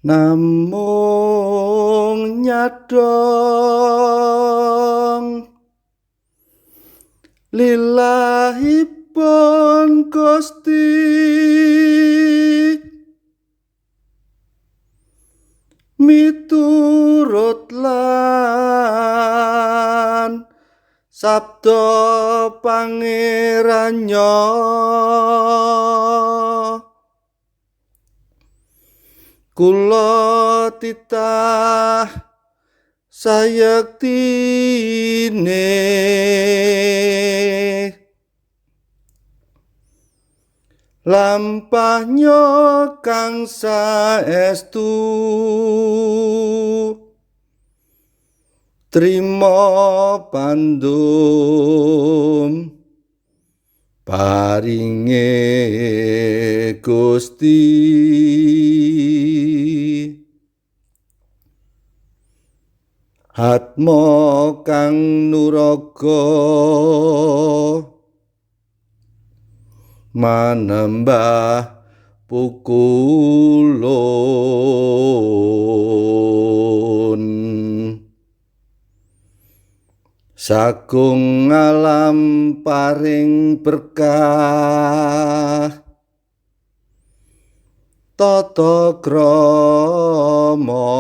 Namung nyadong lillahipun Gusti, miturut lan sabda pangerannya. Kula titah sayektine, lampahnya kang saestu, trima pandum paringe Gusti. Hatma kang nuraga manembah pukulun, sagung alam paring berkah, tata krama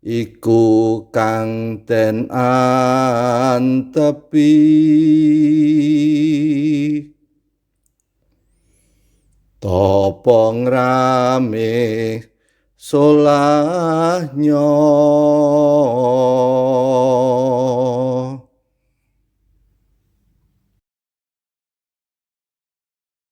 iku kang den antepi. Tapa ngrame solahnya.